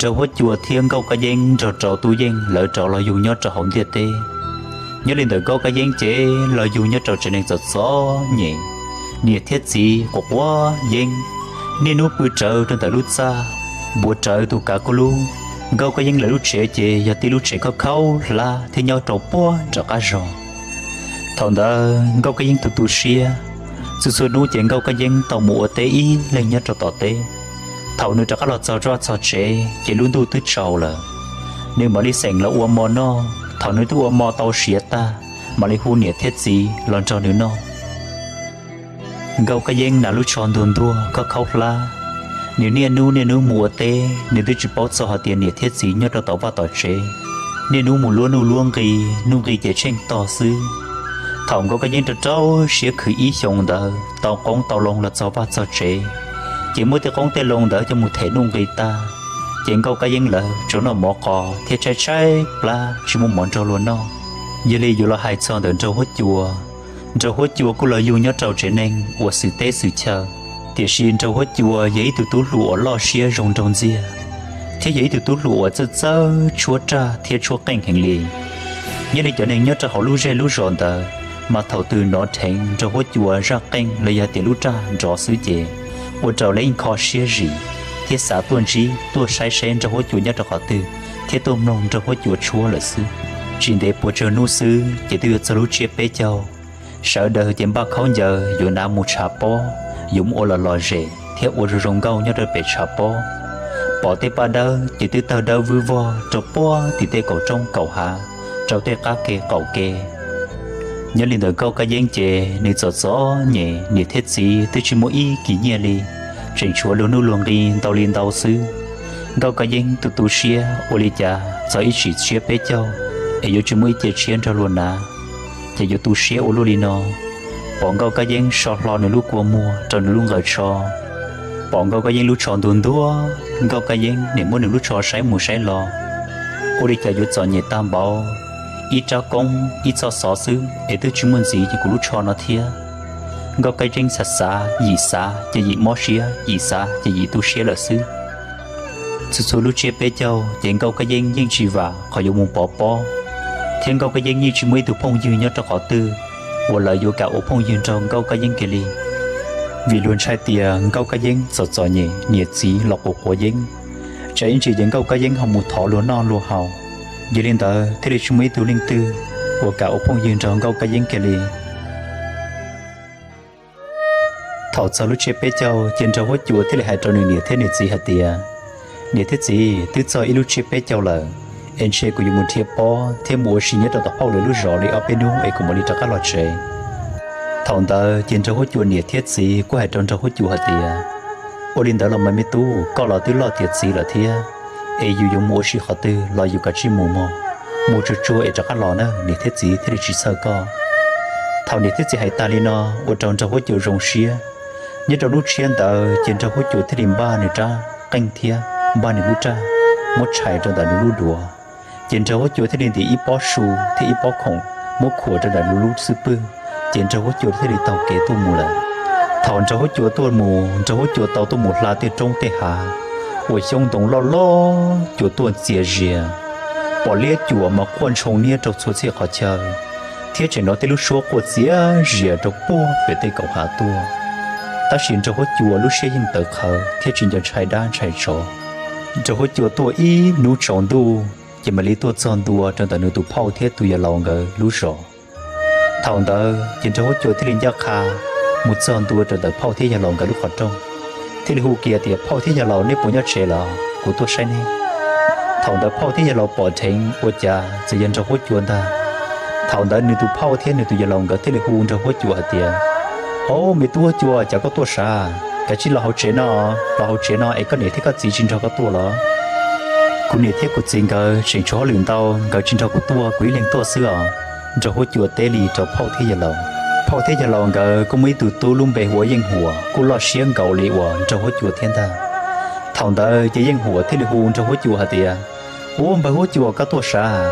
Nraug Huab Cua thiab Nkauj Kab Yeeb nrog rau Tub Yeej lawv rov los yug nyob rau hauv ntiaj teb. Nyob li ntawm Nkauj Kab Yeeb ces los yug nyob rau tsev neeg txom txom nyem, niam thiab txiv quav quav yeeb, niaj hnub pw rawv rau ntawm lub txaj, npuav rawv tus kav kuj lub. Nkauj Kab Yeeb lawv lub tsev ces yog tib lub tsev khaub khaub hlab thiab nyob rau puag nram qab zog. Thaum ntawd Nkauj Kab Yeeb tu tu siab, txhua txhua hnub ces Nkauj Kab Yeeb tau mus ua teb ib leeg nyob rau tom teb. Thaum nws rov qab los txog vaj txog tsev ces lub ntuj twb tsaus lawm, nws mam li xeem los ua mov noj. Thaum nws twb ua mov tau siav tag, mam li hu niam thiab txiv los nrog nws noj. Nkauj Kab Yeeb hnav lub tsho ntuag ntuag khaub khaub hlab, nws niaj hnub niaj hnub mus ua teb, nws twb tsis paub txog hais tias niam thiab txiv nyob rau tom vaj tom tsev. Niaj hnub mus luab nuj luab nqi, nuj nqi ces tsheej tog xwb. Thaum Nkauj Kab Yeeb rau rau siab khwv ib xyoos ntawd tau qoob tau loo los txog vaj txog tsev, ces muab tej qoob tej loo ntawd coj mus them nuj nqi tag, ces Nkauj Kab Yeeb lawv tsuas noj mov qos thiab tshaib tshaib plab tsis muaj mov nrog luag noj. Yog li yuav los hais txog ntawm Nraug Huab Cua, Nraug Huab Cua kuj los yug nyob rau tsev neeg uas xwm teb xwm chaw, tiam sis Nraug Huab Cua yog ib tug tub hluas uas loj siab zoo nraug ntxiag, thiab yog ib tug tub hluas uas txawj txawj tshuab raj thiab tshuab qeej heev li. Nyob li cov neeg nyob rau hauv lub zej lub zos ntawd, mas thaum twg hnov dheev Nraug Huab Cua zaj qeej los yog tias lub raj nrov xwb ces ua rau lawv yeej kho siab zim thiab xav tuaj ntsib tuaj saib seb Nraug Huab Cua nyob rau qhov twg thiab tuaj mloog Nraug Huab Cua tshuab lawm xwb. Tsis ntev puas tsawg hnub xwb ces twb yuav txog lub tsiab peb caug. Sawv daws ces npaj khaub ncaws yuav hnav mus tshav pob, yuav mus ua los lom zem thiab ua zoo zoo nkauj nyob rau pem tshav pob. Pom tej paj dawb ces twb tawg dawb vwb vog rau puag tim tej kaum roob kaum hav, rau tej qab ke qaum ke. Nyob li ntawm Nkauj Kab Yeeb ces nws txom txom nyem, niam thiab txiv twb tsis muaj ib kis nyiaj li, tseem tshuav luag nuj luag nqi ntau li ntau xwb. Nkauj Kab Yeeb tu tu siab ua li cas txog ib tsam tsiab peb caug es yuav tsis muaj ib ce tshiab nrog luag hnav, ces yuav tu siab ua luaj li no. Pom Nkauj Kab Yeeb so hlo nws lub kua muag rau nws lub nqaws tsho, pom Nkauj Kab Yeeb lub tsho ntuag ntuag, Nkauj Kab Yeeb nim muab nws lub tsho saib mus saib los, ua li cas yuav txom nyem tag npaum, ib rab koob ib txoj xov xwb es twb tsis muaj ntxiv ces kuv lub tsho no thiab. Nkauj Kab Yeeb xav xav yim xav ces yim mob siab, yim xav ces yim tu siab lawm xwb. Txhua txhua lub tsiab peb caug ces Nkauj Kab Yeeb yeej tsis vam qhov yuav mus pov pob, thiab Nkauj Kab Yeeb yeej tsis muaj ib tug phooj ywg nyob rau qhov twg uas lawv yuav kam ua phooj ywg nrog Nkauj Kab Yeeb kiag li. Vim luag ntshai tias Nkauj Kab Yeeb txom txom nyem, niam txiv los quav quav yeeb, tsam ib ntsis ces Nkauj Kab Yeeb ho mus thov luag noj luag haus. Yog li ntawd thiaj li tsis muaj ib tug leej twg uas kam ua phooj ywg nrog Nkauj Kab Yeeb kiag li. Thaum txog lub tsiab peb caug ces Nraug Huab Cua thiaj li hais rau nws niam thiab nws txiv hais tias, Niam thiab txiv, twb txog ib lub tsiab peb caug lawm, es ntshe kuv yuav mus nrhiav pob thiab mus ua si nyob rau tom phauj lawv lub zos li ob peb hnub es kuv mam li rov qab los tsev. Thaum ntawd ces Nraug Huab Cua niam thiab txiv kuj hais rau Nraug Huab Cua hais tias, Ua li ntawd los mas me tub, koj los twb loj tiav txiv lawm thiab, es yus yuav mus ua si qhov twg los yus kav tsij mus mog, mus tsuag tsuag es rov qab los na. Niam thiab txiv thiaj li tsis txhawj koj. Thaum niam thiab txiv hais tas li no, ua rau Nraug Huab Cua zoo siab. Nyob rau lub tsiab ntawd ces Nraug Huab Cua thiaj li npaj nws rab qeej thiab npaj nws lub raj, muab tshais rau ntawm nws lub duav. Ces Nraug Huab Cua thiaj li ntim ib pob su thiab ib pob khoom muab khuam rau ntawm nws lub xub pwg, ces Nraug Huab Cua thiaj li taug kev tuaj mus lawm. Thaum Nraug Huab Cua tuaj mus, Nraug Huab Cua tau tuaj mus hla tej roob tej hav uas xyoob ntoo loj loj, cua tuaj txias zias, pom liab cuam mas quaj ntshoo niab rau txhua txhia qhov chaw, thiab tseem hnov tej lub suab quaj txias zias rau puag pem tej kaum hav tuaj. Tab sis Nraug Huab Cua lub siab yeej tawv qhawv thiab tsis nco ntshai dab ntshai tsov. Nraug Huab Cua tuaj ib hnub tsaus ntuj, ces mam li tuaj txog ntua rau ntawm nws tus phauj thiab tus yawg laus nkawd lub zos. Thaum ntawd ces Nraug Huab Cua thiaj li ncaj qha mus txog ntua rau ntawm phauj thiab yawg laus nkawd lub qhov rooj, thiaj li hu kiag tias, Phauj thiab yawg laus, neb puas nyob tsev los? Kuv tuaj saib neb. Thaum ntawd phauj thiab yawg laus pom dheev ua cas txawm yog Nraug Huab Cua ntag. Thaum ntawd nws tus phauj thiab nws tus yawg laus nkawd thiaj li hu Nraug Huab Cua hais tias, Au, me tub Huab Cua, cas koj tuaj sav? Kav tsij los hauv tsev no, los hauv tsev no es koj niam thiab koj txiv tsis nrog koj tuaj los? Kuv niam thiab kuv txiv nkawd tseem tshuav hauj lwm ntau, nkawd tsis nrog kuv tuaj, kuv ib leeg tuaj xwb os. Nraug Huab Cua teb li rau phauj thiab yawg laus. Phauj thiab yawg laus nkawd kuj muaj ib tug tub lub npe hu ua Yeej Huam, kuj loj siab nkaus li uas Nraug Huab Cua thiab ntag. Thaum ntawd ces Yeej Huam thiaj li hu Nraug Huab Cua hais tias, Ua, npawg Huab Cua, koj tuaj sav?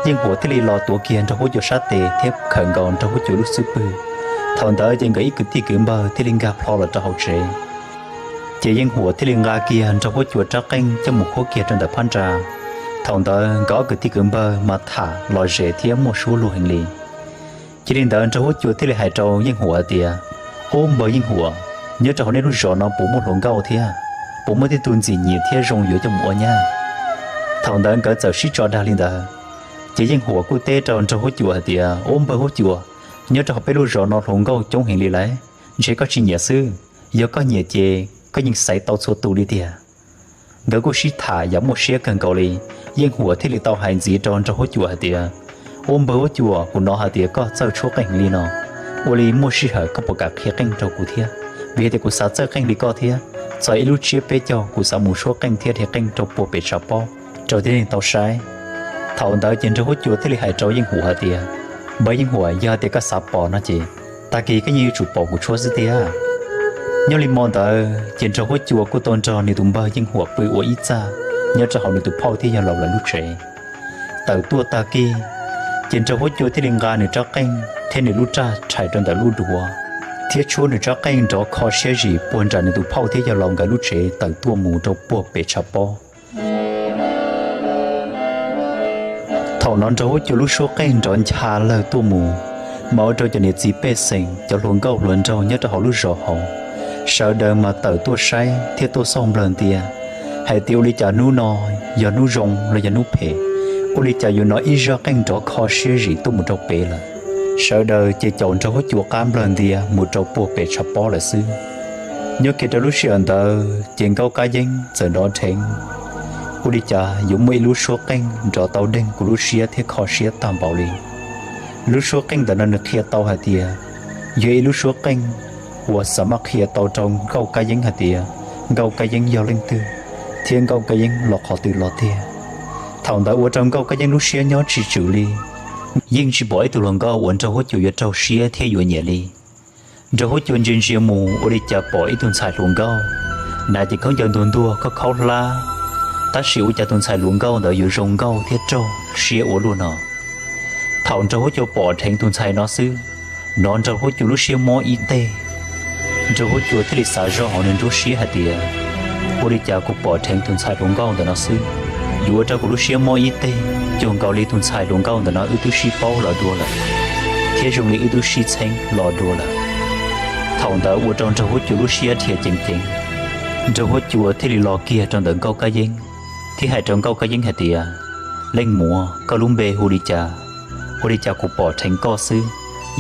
Yeej Huam thiaj li los tuav kiag Nraug Huab Cua sab tes thiab khawm nkaus Nraug Huab Cua lub xub pwg. Thaum ntawd ces nkawd ib kwv tij kwv npawg thiaj li nkag plho los rau hauv tsev. Ces Yeej Huam thiaj li nqa kiag Nraug Huab Cua rab qeej coj mus khuab kiag rau ntawm phab ntsa. Thaum ntawd nkawd ob kwv tij kwv npawg mas tham lom zem thiab muaj suab luag heev li. Cia li ntawd Nraug Huab Cua thiaj li hais rau Yeej Huam hais tias, Ub npawg Yeej Huam, nyob rau hauv nej lub zos no puas muaj hluas nkauj thiab? Puas muaj tej tug ntxim nyiam thiab zoo yuav coj mus ua nyab? Thaum ntawd nkawd txawm sib tso dag li ntawd. Ces Yeej Huam kuj teb rau Nraug Huab Cua hais tias, Ub npawg Huab Cua, nyob rau hauv peb lub zos no hluas nkauj coob heev li lawm, ntshe koj tsis nyiam xwb. Yog koj nyiam ces koj yeej xaiv tau txhua tus li tiag. Nkawd kuj sib tham yam muaj siab kawg nkaus li. Yeej Huam thiaj li tau hais ntxiv rau Nraug Huab Cua hais tias, Ub npawg Huab Cua, kuv hnov hais tias koj txawj tshuab qeej heev li no, ua li muaj sij hawm koj puas kam qhia qeej rau kuv thiab? Vim hais tias kuv xav txawj qeej li koj thiab. Txog ib lub tsiab peb caug kuv xav mus tshuab qeej thiab dhia qeej rau puag pem tshav pob rau tib neeg tau saib. Thaum ntawd ces Nraug Huab Cua thiaj li hais rau Yeej Huam hais tias, Npawg Yeej Huam, yog hais tias koj xav pom no ces tag kis koj yeej yuav tsum pom kuv tshuab xwb tiag. Nyob li hmo ntawd ces Nraug Huab Cua kuj tau nrog nws tus npawg Yeej Huam pw ua ib txaj nyob rau hauv nws tus phauj thiab yawg laus lawv lub tsev. Tawm tuaj tag kis, ces Nraug Huab Cua thiaj li nqa nws rab qeej thiab nws lub raj rhais rau ntawm lub duav, thiab tshuab nws rab qeej nrov kho siab zim puag nram nws tus phauj thiab yawg laus nkawd lub tsev tawm tuaj mus rau puag pem tshav pob. Thaum no Nraug Huab Cua lub suab qeej nrov ncha lawg tuaj mus, mas ua rau cov niam txiv pej xeem, cov hluas nkauj hluas nraug nyob rau hauv lub zos hauv, sawv daws mas tawm tuaj saib thiab tuaj xauj nplawg ntias hais tias ua li cas hnub no yog hnub zoo los yog hnub phem, ua li cas yuav hnov ib zaj qeej nrov kho siab zim tuaj mus rau pem lawm. Sawv daws ces caum Nraug Huab Cua qab nplawg ntias mus rau puag pem tshav pob lawm xwb. Nyob kiag rau lub sij hawm ntawd ces Nkauj Kab Yeeb txawm hnov dheev ua li cas yuav muaj ib lub suab qeej nrov tau deeg kuv lub siab thiab kho siab tag npaum li. Lub suab qeej ntawm no nws qhia tau hais tias yog ib lub suab qeej uas xam maj qhia tau rau Nkauj Kab Yeeb hais tias Nkauj Kab Yeeb yog leej twg thiab Nkauj Kab Yeeb los qhov twg los tiag. Thaum ntawd ua rau Nkauj Kab Yeeb lub siab nyob tsis tswm li, yeej tsis pom ib tug hluas nkauj uas Nraug Huab Cua yuav raug siab thiab yuav nyiam li. Nraug Huab Cua ntsia ntsia mus ua li cas pom ib tug ntxhais hluas nkauj, hnav cev khaub ncaws ntuag ntuag khaub khaub hlab, tab sis ua cas tus ntxhais hluas nkauj ntawd yuav zoo nkauj thiab raug siab ua luaj no. Thaum Nraug Huab Cua pom dheev tus ntxhais no xwb, hnov Nraug Huab Cua lub siab mob ib teg. Nraug Huab Cua thiaj li xav zoj hauv nws nruab siab hais tias, ua li cas kuv pom dheev tus ntxhais hluas nkauj ntawm no xwb, yuav ua rau kuv lub siab mob ib teg, cuag nkaus li tus ntxhais hluas nkauj ntawm no wb twb sib paub los dua lawm, thiab zoo li wb twb sib txheeb los dua lawm. Thaum ntawd ua rau Nraug Huab Cua lub siab dhia ceev ceev. Nraug Huab Cua thiaj li los kiag rau ntawm Nkauj Kab Yeeb, thiab hais rau Nkauj Kab Yeeb hais tias, Leej muam, koj lub npe hu li cas? Ua li cas kuv pom dheev koj xwb,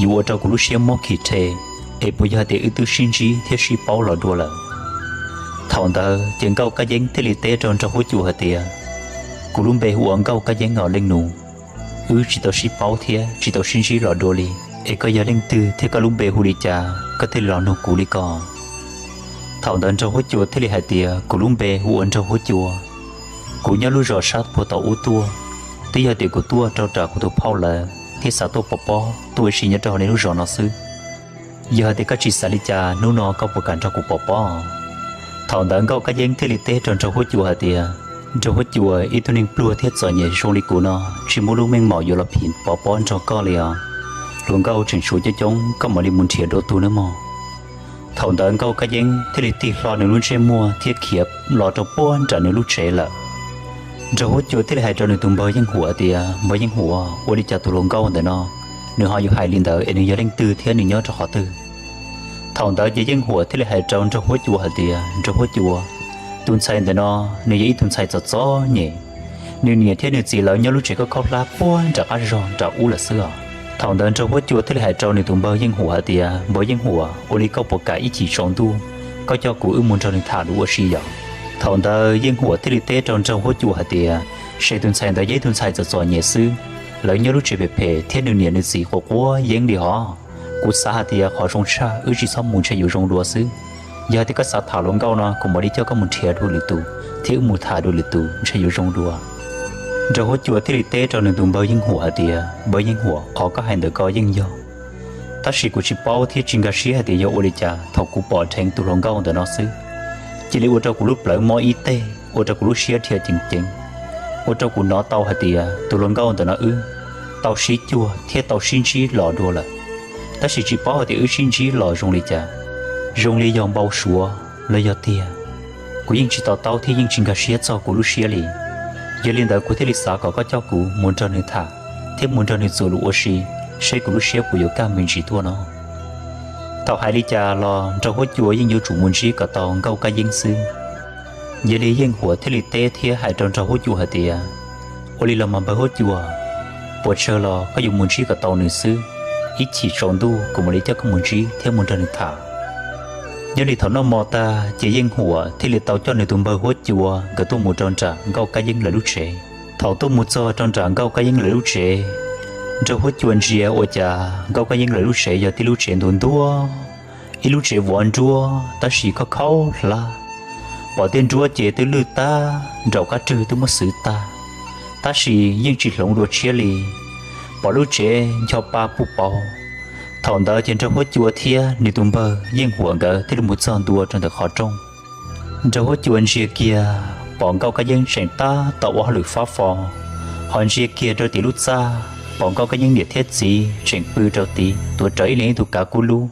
yuav ua rau kuv lub siab mob khis rhe, es puas yog hais tias wb twb sib ntsib thiab sib paub los dua lawm? Thaum ntawd ces Nkauj Kab Yeeb thiaj li teb rau Nraug Huab Cua hais tias, Kuv lub npe hu ua Nkauj Kab Yeeb os leej nus. Wb tsis tau sib paub thiab tsis tau sib ntsib los dua li, es koj yog leej twg thiab koj lub npe hu li cas koj thiaj li los nug kuv li ko? Thaum ntawd Nraug Huab Cua thiaj li hais tias, Kuv lub npe hu ua Nraug Huab Cua. Kuv nyob lub zos sab puag tom ub tuaj, twb yog tias kuv tuaj rau nram kuv tus phauj lawv thiab xav tuaj pov pob tuaj ua si nyob rau hauv nej lub zos no xwb. Yog hais tias koj tsis xav li cas, hnub no koj puas kam nrog kuv pov pob? Thaum ntawd Nkauj Kab Yeeb thiaj li teb rau Nraug Huab Cua hais tias, Nraug Huab Cua, ib tug neeg pluag thiab txom nyem zoo li kuv no tsis muaj lub meej mom yuav los phim pov pob nrog koj li os. Hluas nkauj tseem tshuav coob coob, koj mam li mus nrhiav dua tus nawb mog. Thaum ntawd Nkauj Kab Yeeb thiaj li tig hlo nws lub ntsej muag thiab khiav los rau puag nram nws lub tsev lawm. Nraug Huab Cua thiaj li hais rau nws tus npawg Yeej Huam tias, Npawg Yeej Huam, ua li cas tus hluas nkauj ntawm no nws ho yuav hais li ntawd es nws yog leej twg thiab nws nyob rau qhov twg? Thaum ntawd ces Yeej Huam thiaj li hais rau Nraug Huab Cua hais tias, Nraug Huab Cua, tus ntxhais ntawm no nws yog ib tug ntxhais txom txom nyem. Nws niam thiab nws txiv lawv nyob lub tsev khaub khaub hlab puag nram qab zog nram ub lawm xwb os. Thaum ntawd Nraug Huab Cua thiaj li hais rau nws tus npawg Yeej Huam hais tias, Npawg Yeej Huam, ua li koj puas kam ib chim tsaus ntuj koj coj kuv wb mus nrog nws tham lus ua si yom? Thaum ntawd Yeej Huam thiaj li teb rau Nraug Huab Cua hais tias, Seb tus ntxhais ntawd yog ib tug ntxhais txom txom nyem xwb, lawv nyob lub tsev phem phem thiab nws niam nws txiv quav quav yeeb li hos. Kuv xav hais tias qhov zoo tshaj wb tsis txhob mus ntshe yuav zoo dua xwb. Yog hais tias koj xav tham hluas nkauj no kuv mam li coj koj mus nrhiav dua lwm tus thiab wb mus tham dua lwm tus ntshe yuav zoo dua. Nraug Huab Cua thiaj li teb rau nws tus npawg Yeej Huam hais tias, Npawg Yeej Huam, qhov koj hais ntawm ko yeej yog, tab sis kuv tsis paub thiab tsis nkag siab hais tias yog ua li cas thaum kuv pom dheev tus hluas nkauj ntawm no xwb, cia li ua rau kuv lub plawv mob ib teg, ua rau kuv lub siab dhia ceev ceev, ua rau kuv hnov tau hais tias tus hluas nkauj ntawm no wb tau sib cuag thiab tau sib ntsib los dua lawm, tab sis tsis paub hais tias wb sib ntsib los zoo li cas, zoo li yog npau suav los yog tiag. kuv yeej tsis to taub thiab yeej tsis nkag siab txog kuv lub siab li. Yog li ntawd kuv thiaj li xav kom koj coj kuv mus nrog nws tham thiab mus nrog nws txuas lus ua si, seb kuv lub siab puas yuav kaj me ntsis tuaj no. Thaum hais li cas los Nraug Huab Cua yeej yuav tsum mus ntsib kom tau Nkauj Kab Yeeb xwb. Yog li Yeej Huam thiaj li teb thiab hais rau Nraug Huab Cua hais tias, ua li los mas npawg Huab Cua, puas tsawg los koj yuav mus ntsib kom tau nws xwb. Ib chim tsaus ntuj kuv mam li coj koj mus ntsib thiab mus nrog nws tham. Nyob li thaum noj mov tag ces Yeej Huam thiaj li tau coj nws tus npawg Huab Cua nkawd tuaj mus rau nram Nkauj Kab Yeeb lawv lub tsev. Thaum tuaj mus txog rau nram Nkauj Kab Yeeb lawv lub tsev, Nraug Huab Cua ntsia ua cas Nkauj Kab Yeeb lawv lub tsev yog tib lub tsev ntuag ntuag, ib lub tsev vov nruab tab sis khaub khaub hlab. Pom tej nruab ces twb lwj tag, nraum qab rwg twb muab xwb tag, tab sis yeej tsis hloov dua tshiab li. Pom lub tsev ncho pa puj pauv. Thaum ntawd ces Nraug Huab Cua thiab nws tus npawg Yeej Huam nkawd thiaj li mus txog ntua rau ntawm qhov rooj. Nraug Huab Cua ntsia kiag pom Nkauj Kab Yeeb tseem tab tom ua hauj lwm fab fo, ho ntsia kiag rau tim lub txaj pom Nkauj Kab Yeeb niam thiab txiv tseem pw rau tid tuav rawv ib leeg ib tug kav kub lub.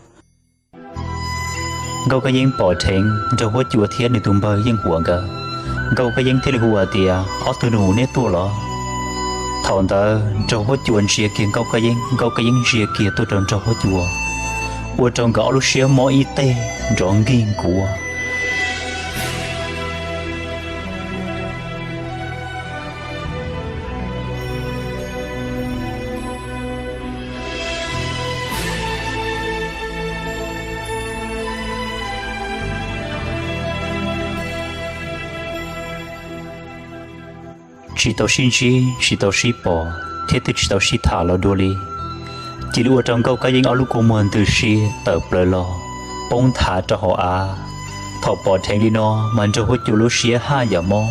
Nkauj Kab Yeeb pom dheev Nraug Huab Cua thiab nws tus npawg Yeej Huam nkawd, Nkauj Kab Yeeb thiaj li hu hais tias, ob tug nus, neb tuaj los? Thaum ntawd Nraug Huab Cua ntsia kiag Nkauj Kab Yeeb, Nkauj Kab Yeeb ntsia kiag tuaj rau Nraug Huab Cua, ua rau nkawd ob lub siab mob ib teg nrov nkig nkuav. Tsis tau sib ntsib, tsis tau sib pom thiab twb tsis tau sib tham los dua li. Cia li ua rau Nkauj Kab Yeeb ob lub kua muag ntws si tawm plaws los, poob nthav rau hauv av. Thaum pom dheev li no mas Nraug Huab Cua lub siab haj yam mob.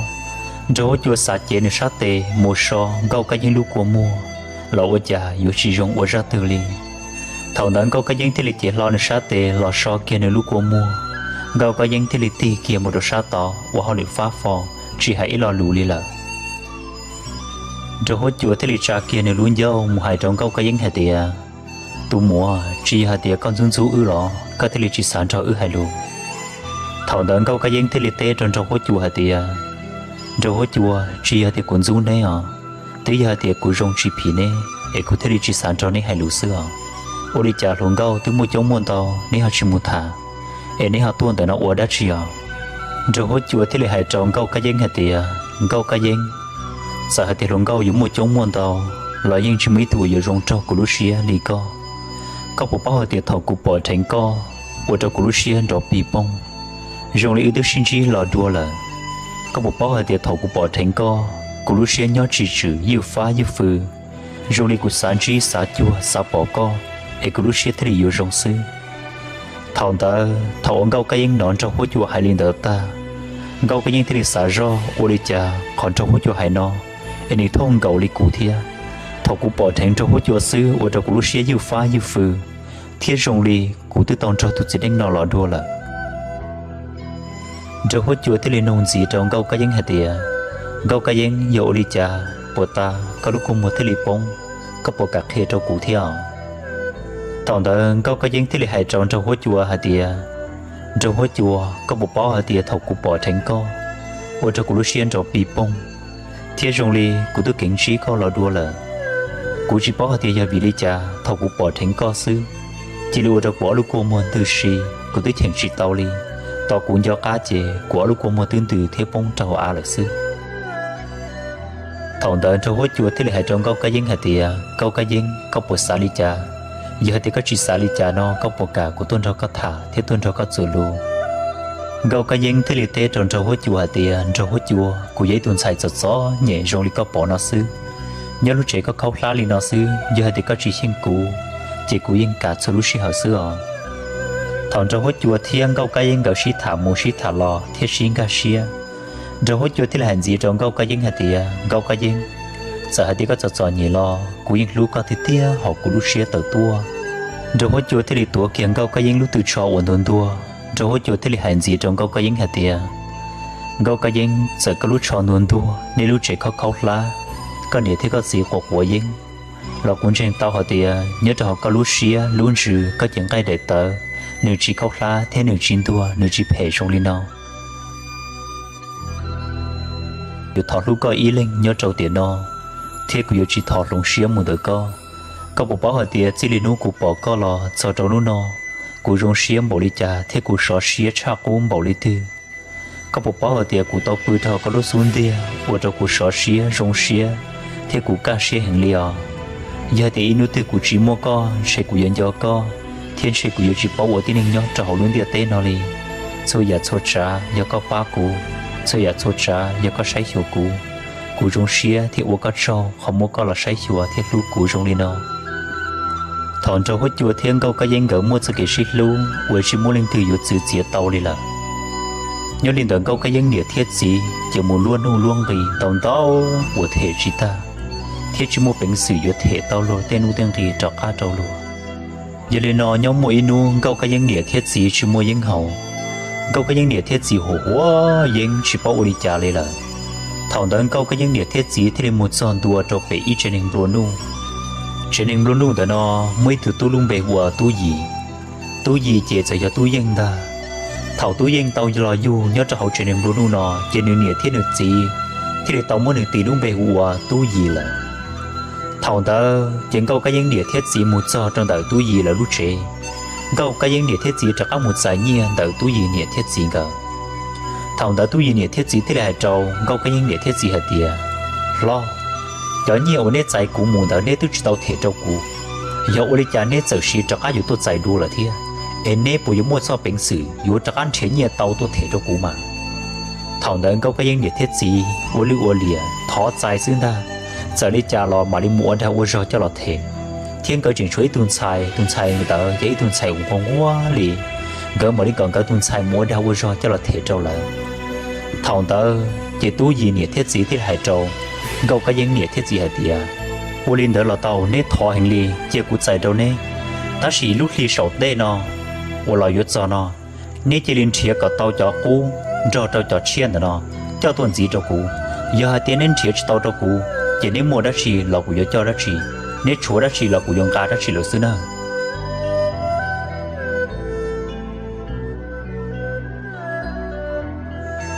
Nraug Huab Cua xav cev nws sab tes mus so Nkauj Kab Yeeb lub kua muag los ua cas yuav tsis zoo ua zaj twg li. Thaum ntawd Nkauj Kab Yeeb thiaj li cev hlo nws sab tes los so kiag nws lub kua muag. Nkauj Kab Yeeb thiaj li tig kiag mus rau sab tod ua hauj lwm fab fo, tsis hais ib lo lus li lawm. Nraug Huab Cua thiaj li tsa kiag nws lub ncauj mus hais rau Nkauj Kab Yeeb hais tias, tus muam, tsis yog hais tias koj ntxub ntxub wb los koj thiaj li tsis xav nrog wb hais lus? Thaum ntawd Nkauj Kab Yeeb thiaj li teb rau Nraug Huab Cua hais tias, Nraug Huab Cua, tsis yog tias kuv ntxub neb os, twb yog hais tias kuv zoo tsis phim neb es kuv thiaj li tsis xav nrog neb hais lus xwb os. Ua li cas hluas nkauj twb muaj coob muaj ntau neb ho tsis mus tham, es neb ho tuaj ntawm no ua dab tsi os? Nraug Huab Cua thiaj li hais rau Nkauj Kab Yeeb hais tias, Nkauj Kab Yeeb, txawm hais tias hluas nkauj yuav muaj coob muaj ntau los yeej tsis muaj ib tug yuav zoo raug kuv lub siab li koj. Koj puas paub hais tias thaum kuv pom dheev koj ua rau kuv lub siab nrov pig poog, zoo li wb twb sib ntsib los dua lawm? Koj puas paub hais tias thaum kuv pom dheev koj, kuv lub siab nyob tsis tswm ywj fab ywj fwj, zoo li kuv xav ntsib xav cuag xav pom koj es kuv lub siab thiaj li yuav zoo xwb. Thaum ntawd thaum uas Nkauj Kab Yeeb hnov Nraug Huab Cua hais li ntawd tag, Nkauj Kab Yeeb thiaj li xav zoj ua li cas qhov Nraug Huab Cua hais no es nws thooj nkaus li kuv thiab. Thaum kuv pom dheev Nraug Huab Cua xwb ua rau kuv lub siab ywj fab ywj fwj, thiab zoo li kuv twb tau nrog tus txiv neej no los dua lawm. Nraug Huab Cua thiaj li nug ntxiv rau Nkauj Kab Yeeb hais tias, Nkauj Kab Yeeb, yog ua li cas puas tas koj lub kua muag thiaj li poob? Koj puas kam qhia rau kuv thiab? Thaum ntawd Nkauj Kab Yeeb thiaj li hais rau Nraug Huab Cua hais tias, Nraug Huab Cua, koj puas paub hais tias thaum kuv pom dheev koj ua rau kuv lub siab nrov pig poog, thiab zoo li kuv twb keev ntsib koj los dua lawm. Kuv tsis paub hais tias yog vim li cas thaum kuv pom dheev koj xwb, cia li ua rau kuv ob lub kua muag ntws si, kuv twb cheem tsis tau li. Tos kuv nco qab ces kuv ob lub kua muag twb ntws thiab poob rau hauv av lawm xwb. Thaum ntawd Nraug Huab Cua thiaj li hais rau Nkauj Kab Yeeb hais tias, Nkauj Kab Yeeb, koj puas xav li cas? Yog hais tias koj tsis xav li cas no koj puas kam kuv tuaj nrog koj tham thiab tuaj nrog koj txuas lus? Nkauj Kab Yeeb thiaj li teb rau Nraug Huab Cua hais tias, Nraug Huab Cua, kuv yog ib tug ntxhais txom txom nyem zoo li koj pom no xwb. Nyob lub tsev khaub khaub hlab li no xwb, yog hais tias koj tsis xyeej kuv, ces kuv yeej kam txhua lub sij hawm xwb os. Thaum Nraug Huab Cua thiab Nkauj Kab Yeeb nkawd sib tham mus sib tham los thiab sib nkag siab, Nraug Huab Cua thiaj li hais ntxiv rau Nkauj Kab Yeeb hais tias, Nkauj Kab Yeeb, txawm hais tias koj txom txom nyem los kuv yeej hlub koj tiag tiag hauv kuv lub siab tawm tuaj. Nraug Huab Cua thiaj li tuav kiag Nkauj Kab Yeeb lub tw tsho uas ntuag ntuag, Nraug Huab Cua thiaj li hais ntxiv rau Nkauj Kab Yeeb hais tias, Nkauj Kab Yeeb, txawm koj lub tsho ntuag ntuag, nej lub tsev khaub khaub hlab, koj niam thiab koj txiv quav quav yeeb, los kuv ntseeg tau hais tias nyob rau hauv koj lub siab lub ntsws koj cev nqaij daim tawv, nws tsis khaub hlab thiab nws tsis ntuag, nws tsis phem zoo li no. yuav thov hlub koj ib leeg nyob rau tiam no, thiab kuv yuav tsis thov hloov siab mus ntawm koj. Koj puas paub hais tias txij li hnub kuv pom koj los txog rau hnub no, kuv zoo siab npaum li cas thiab kuv sov siab tshaj qub npaum li twg? Koj puas paub hais tias kuv tau pw rau koj lub xub ntiag ua rau kuv sov siab zoo siab thiab kuv kaj siab heev li os? Yog hais tias ib hnub twg kuv tsis muaj koj, ntshe kuv yuav nco koj, thiab ntshe kuv yuav tsis paub ua tib neeg nyob rau hauv lub ntiaj teb no li. Txhua yam txhua tsav yog koj pab kuv, txhua yam txhua tsav yog koj saib xyuas kuv. Kuv zoo siab thiab ua koj tsaug qhov muab koj los saib xyuas thiab hlub kuv zoo li no. Thaum Nraug Huab Cua thiab Nkauj Kab Yeeb nkawd muaj txoj kev sib hlub uas tsis muaj leej twg yuav txwv txiav tau li lawm. Nyob li ntawd Nkauj Kab Yeeb niam thiab txiv ces mus luab nuj luab nqis ntau ntau uas them tsis tag, thiab tsis muaj peev xwm yuav them tau luag tej nuj tej nqis rov qab rau luag. Yog li no nyob muaj ib hnub Nkauj Kab Yeeb niam thiab txiv tsis muaj yeeb haus. Nkauj Kab Yeeb niam thiab txiv huam huam yeeb tsis paub ua li cas li lawm. Thaum ntawd Nkauj Kab Yeeb niam thiab txiv thiaj li mus txog ntua rau pem ib tsev neeg nplua nuj. Tsev neeg nplua nuj ntawd no muaj ib tug tub lub npe hu ua Tub Yis. Tub Yis ces txawm yog Tub Yeej ntag. Thaum Tub Yeej tau los yug nyob rau hauv tsev neeg nplua nuj no ces nws niam thiab nws txiv thiaj li tau muab nws tis lub npe hu ua Tub Yis lawm. Thaum ntawd ces Nkauj Kab Yeeb niam thiab txiv mus txog rau ntawm Tub Yis lawv lub tsev. Nkauj Kab Yeeb niam thiab txiv rov qab mus txais nyiaj ntawm Tub Yis niam thiab txiv nkawd. Thaum ntawd Tub Yis niam thiab txiv thiaj li hais rau Nkauj Kab Yeeb niam thiab txiv hais tias, Hlob, cov nyiaj uas neb txais kuv mus ntawd neb twb tsis tau them rau kuv. Yog ua li cas neb txawm siv rov qab yuav tuaj txais dua lawm thiab? Es neb puas yuav muaj txoj peev xwm yuav rov qab nrhiav nyiaj tau tuaj them rau kuv mas? Thaum ntawd Nkauj Kab Yeeb niam thiab txiv ua lwj ua liam thov txais xwb ntag, txawm li cas los mam li mus ua dag ua zog coj los them. Thiab nkawd tseem tshuav ib tug ntxhais, tus ntxhais ntawd yog ib tug ntxhais uas nquag nquag li, nkawd mam li kom nkawd tus ntxhais mus ua dag ua zog coj los them rau lawv. Thaum ntawd ces Tub Yis niam thiab txiv thiaj li hais rau Nkauj Kab Yeeb niam thiab txiv hais tias, Ua li ntawd los tau, neb thov heev li, cia kuv txais rau neb. Tab sis lub hli saum tej no uas los yuav txog no, neb cia li nrhiav kom tau cov qub nrog rau cov tshiab ntawm no coj tuaj ntxiv rau kuv. Yog hais tias neb nrhiav tsis tau rau kuv, ces neb muaj dab tsi los kuv yuav coj dab tsi, neb tshuav dab tsi los kuv yuav nqa dab tsi lawm xwb na.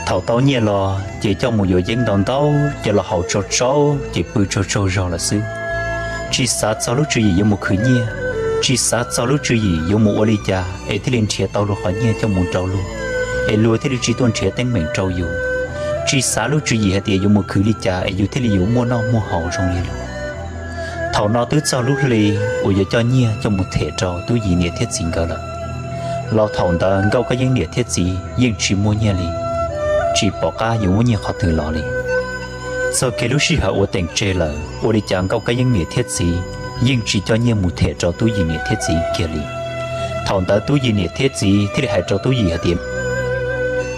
Thaum tau nyiaj los ces coj mus yuav yeeb ntau ntau, ces los haus tsau tsau, ces pw tsaug tsaug zog lawm xwb. Tsis xav txog lub tswv yim yuav mus khwv nyiaj, tsis xav txog lub tswv yim yuav mus ua li cas es thiaj li nrhiav tau luag qhov nyiaj coj mus rau luag, es luag thiaj li tsis tuaj nrhiav teeb meem rau yus. Tsis xav lub tswv yim hais tias yuav mus khwv li cas es yus thiaj li yuav muaj noj muaj haus zoo li luag. Thaum no twb txog lub hli uas yuav coj nyiaj coj mus them rau Tub Yis niam thiab txiv nkawd lawm, los thaum ntawd Nkauj Kab Yeeb niam thiab txiv yeej tsis muaj nyiaj li, tsis pom qab yuav muaj nyiaj qhov twg los li. Txog kiag lub sij hawm uas teem tseg lawm, ua li cas Nkauj Kab Yeeb niam thiab txiv yeej tsis coj nyiaj mus them rau Tub Yis niam thiab txiv kiag li. Thaum ntawd Tub Yis niam thiab txiv thiaj li hais rau Tub Yis hais tias,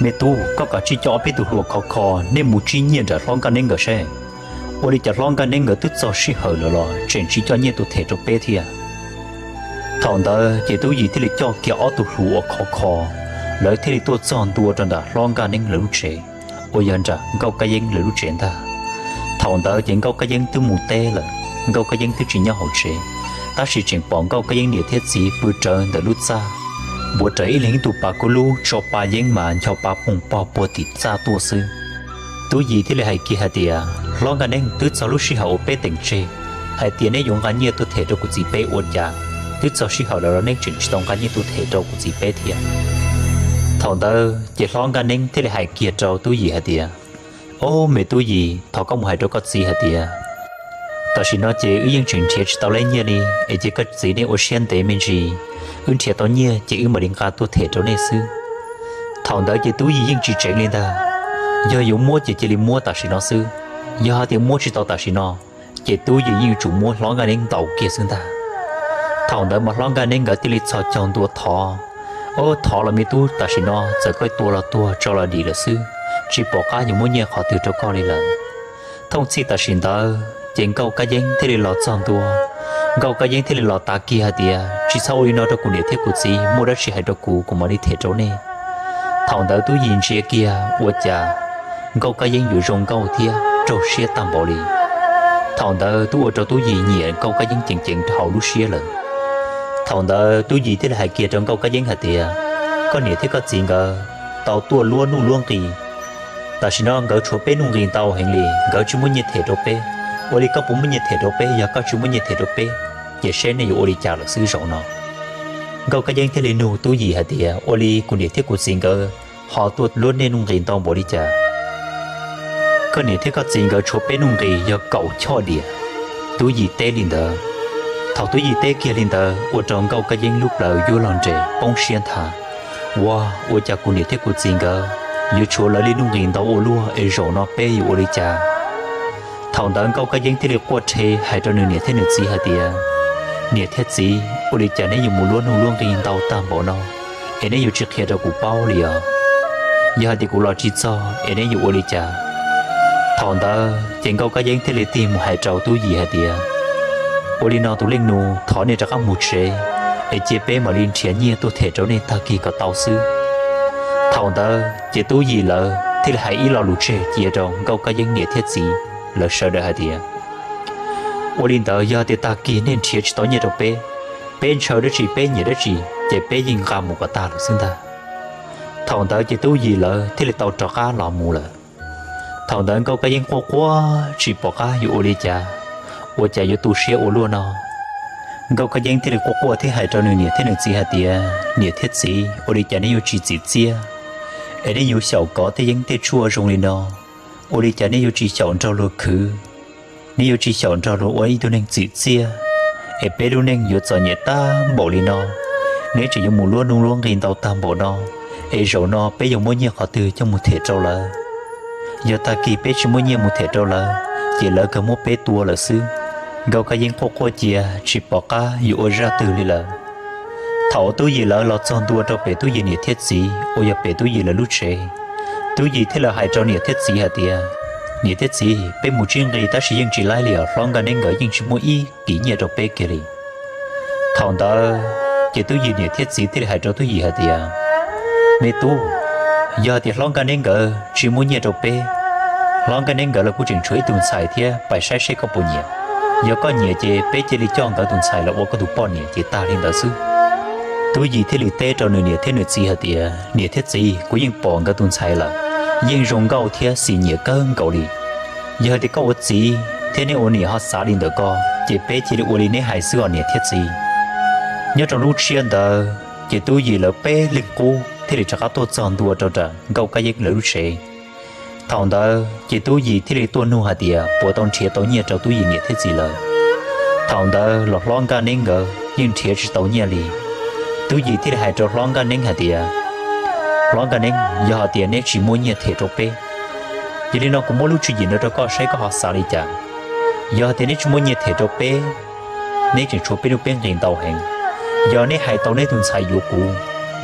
Me tub, koj kav tsij coj ob peb tug hluas khov kho, nej mus tsib nyiaj nram hlob Nkaj Neeb nkawd seb. Ua li cas hlob Nkaj Neeb nkawd twb txog sij hawm lawm los tseem tsis coj nyiaj tuaj them rau peb thiab? Thaum ntawd ces Tub Yis thiaj li coj kiag ob tug hluas uas khov kho, lawv thiaj li tuaj txog ntua rau nram hlob Nkaj Neeb lawv lub tsev, uas yog nram Nkauj Kab Yeeb lawv lub tsev ntag. Thaum ntawd ces Nkauj Kab Yeeb twb mus teb lawm, Nkauj Kab Yeeb twb tsis nyob hauv tsev, tab sis tseem pom Nkauj Kab Yeeb niam thiab txiv pw rawv ntawm lub txaj, npuav rawv ib leeg ib tug pas kub lub tso pa yeeb mas ncho pa poog pog puag tim txaj tuaj xwb. Tub Yis thiaj li hais kiag hais tias, Hlob Nkaj Neeb, twb txog lub sij hawm uas peb teem tseg hais tias neb yuav nqa nyiaj tuaj them rau kuv txiv peb ua cas twb txog sij hawm lawm los neb tseem tsis tau nqa nyiaj tuaj them rau kuv txiv peb thiab? Thaum ntawd ces hlob Nkaj Neeb thiaj li hais kiag rau Tub Yis hais tias, Ob, me Tub Yis, thov koj mus hais rau koj txiv hais tias, tam sim no ces wb yeej tseem nrhiav tsis tau leej nyiaj li, es cia koj txiv nej ua siab ntev me ntsis, wb nrhiav tau nyiaj ces wb mam li nqa tuaj them rau nej xwb. Thaum ntawd ces Tub Yis yeej tsis tseev li ntag, yog yuav muab ces cia li muab tam sim no xwb. Yog hais tias muab tsis tau tam sim no, ces Tub Yis yeej yuav tsum muab hlob Nkaj Neeb ntaus kiag xwb ntag. Thaum ntawd mas hlob Nkaj Neeb nkawd thiaj li txhos caug ntua thov, Ob, thov los me tub, tam sim no txawm koj tua los tuag, tso los dim lawm xwb, tsis pom qab yuav muab nyiaj qhov twg rau koj li lawm. Thooj txhij tam sim ntawd ces Nkauj Kab Yeeb thiaj li los txog ntua. Nkauj Kab Yeeb thiaj li los tav kiag hais tias, Tsis txhob ua li no rau kuv niam thiab kuv txiv, muaj dab tsi hais rau kuv, kuv mam li them rau nej. Thaum ntawd Tub Yis ntsia kiag ua cas Nkauj Kab Yeeb yuav zoo nkauj thiab raug siab tag npaum li. Thaum ntawd twb ua rau Tub Yis nyiam Nkauj Kab Yeeb ceev ceev rau hauv lub siab lawm. Thaum ntawd Tub Yis thiaj li hais kiag rau Nkauj Kab Yeeb hais tias, Koj niam thiab koj txiv nkawd tau tuaj luab nuj luab nqis Tam sim no nkawd tshuav peb nuj nqis ntau heev li, nkawd tsis muaj nyiaj them rau peb. Ua li koj puas muaj nyiaj them rau peb? Yog koj tsis muaj nyiaj them rau peb, ces seb nej yuav ua li cas lawm xwb zaum no. Nkauj Kab Yeeb thiaj li nug Tub Yis hais tias, ua li kuv niam thiab kuv txiv nkawd ho tuaj luab nej nuj nqis ntau npaum li cas? Koj niam thiab koj txiv nkawd tshuav peb nuj nqis yog kaum choj diam. Tub Yis teb li ntawd. Thaum Tub Yis teb kiag li ntawd ua rau Nkauj Kab Yeeb lub plawv yuav los nres poob siab nthav. Ua, ua cas kuv niam thiab kuv txiv nkawd yuav tshuav lawv li nuj nqis ntau ua luaj es zaum no peb yuav ua li cas? Thaum ntawd Nkauj Kab Yeeb thiaj li quaj rhe hais rau nws niam thiab nws txiv hais tias, niam thiab txiv, ua li cas neb yuav mus luab nuj luab nqis ntau tag npaum no, es neb yuav tsis qhia rau kuv paub li os? Yog hais tias kuv los tsis txog es neb yuav ua li cas? Thaum ntawd ces Nkauj Kab Yeeb thiaj li tig mus hais rau Tub Yis hais tias, ua li no tus leej nus, thov nej rov qab mus tsev, es cia peb mam li nrhiav nyiaj tuaj them rau nej tag kis kom tau xwb. Thaum ntawd ces Tub Yis lawv thiaj li hais ib lo lus tseg cia rau Nkauj Kab Yeeb niam thiab txiv lawv sawv daws hais tias, ua li ntawd yog tias tag kis nej nrhiav tsis tau nyiaj rau peb, peb ntshaw dab tsi peb nyiam dab tsi, ces peb yeej nqa mus kom tag lawm xwb ntag. Thaum ntawd ces Tub Yis lawv thiaj li tau rov qab los mus lawm. Thaum ntawd Nkauj Kab Yeeb quaj quaj tsis pom qab yuav ua li cas, ua cas yuav tu siab ua luaj no. Nkauj Kab Yeeb thiaj li quaj quaj thiab hais rau nws niam thiab nws txiv hais tias, niam thiab txiv, ua li cas neb yuav tsis txim txiaj, es neb yuav xyaum kov tej yeeb tej tshuaj zoo li no? Ua li cas neb yuav tsis xyaum nrog luag khwv, neb yuav tsis xyaum nrog luag ua ib tug neeg txim txiaj, es peb lub neej yuav txom nyem tag npaum li no, neb tseem yuav mus luab nuj luab nqis ntau tag npaum no, es zaum no peb yuav muab nyiaj qhov twg coj mus them rau lawv? Yog tag kis peb tsis muaj nyiaj mus them rau lawv, ces lawv kawg muab peb tua lawm xwb. Nkauj Kab Yeeb quaj quaj cia tsis pom qab yuav ua zaj twg li lawm. Thaum uas Tub Yis lawv los txog ntua rau pem Tub Yis niam thiab txiv uas yog pem Tub Yis lawv lub tsev, Tub Yis thiaj li hais rau niam thiab txiv hais tias, niam thiab txiv, peb mus tsib nqi tab sis yeej tsis laib li os, hlob Nkaj Neeb nkawd yeej tsis muaj ib kis nyiaj rau peb kiag li. Thaum ntawd ces Tub Yis niam thiab txiv thiaj li hais rau Tub Yis hais tias, me tub, yog tias hlob Nkaj Neeb nkawd tsis muaj nyiaj rau peb, hlob Nkaj Neeb nkawd los kuj tseem tshuav ib tug ntxhais thiab, pais saib seb koj puas nyiam. Yog koj nyiam ces peb cia li coj nkawd tus ntxhais los ua koj tus poj niam ces tag li ntawd xwb. Tub Yis thiaj li teb rau nws niam thiab nws txiv hais tias, niam thiab txiv, kuv yeej pom nkawd tus ntxhais lawm, yeej zoo nkauj thiab xis nyiam kawg nkaus li. Yog hais tias koj ua txiv thiab neb ua niam ho xav li ntawm ko, ces peb cia li ua li neb hais xwb os niam thiab txiv. Nyob rau lub tsiab ntawd ces Tub Yis lawv peb leeg qub thiaj li rov qab tuaj txog ntua rau nram Nkauj Kab Yeeb lawv lub tsev. Thaum ntawd ces Tub Yis thiaj li tuaj nug hais tias puas tau nrhiav tau nyiaj rau Tub Yis niam thiab txiv lawv. Thaum ntawd los hlob Nkaj Neeb nkawd yeej nrhiav tsis tau nyiaj li. Tub Yis thiaj li hais rau hlob Nkaj Neeb hais tias, hlob Nkaj Neeb, yog hais tias neb tsis muaj nyiaj them rau peb, yog li no kuv muab lub tswv yim no rau koj saib koj ho xav li cas. Yog hais tias neb tsis muaj nyiaj them rau peb, neb tseem tshuav peb nuj peb nqis ntau heev. Yog neb hais tau neb tus ntxhais yuav kuv